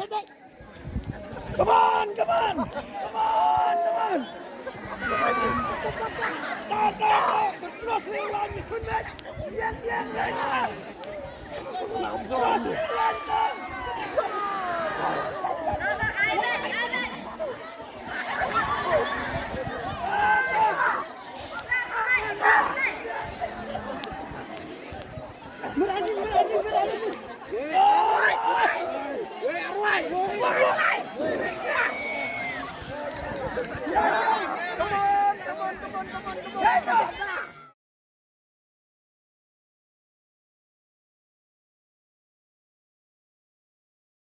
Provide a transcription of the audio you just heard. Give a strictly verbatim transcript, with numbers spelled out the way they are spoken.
Come on, come on! Come on, come on! Start, start, start! Crossing line, you should make. Yes, yes, yes, yes! Crossing line, come!